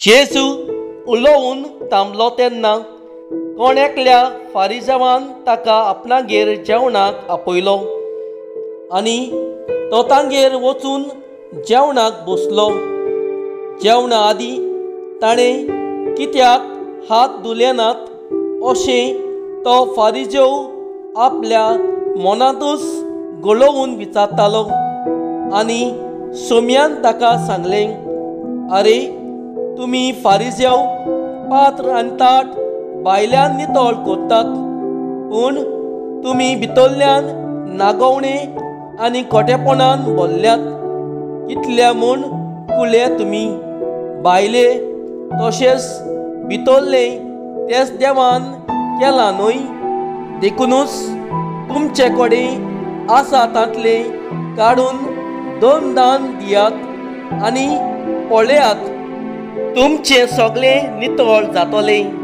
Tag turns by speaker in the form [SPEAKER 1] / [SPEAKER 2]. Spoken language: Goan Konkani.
[SPEAKER 1] जेजू उलोवन थांबलो तेन्ना कोण एकल्या फारिजावान ताका आपणागेर जेवणाक आपयलो आनी तो तांगेर वचून जेवणाक बसलो। जेवणा आदीं ताणें कित्याक हात धुले नात अशें तो फारिजेव आपल्या मनांतूच गलोवन विचारतालो आनी सोम्यान ताका सांगलें, आरे तुमी फारिजेव पात्र आनी ताट भायल्यान नितळ करतात, पूण तुमी भितरल्यान नागोवणे आनी खोटेपणान भरल्यात। कितल्या म्हूण कुले तुमी भायले तशेंच भितरले तेच देवान केलां न्हय? देखुनूच तुमचे कडेन आसा तांतलें काडून दोन दान दियात आनी पळयात, तुमचें सगळें नितळ जातलें।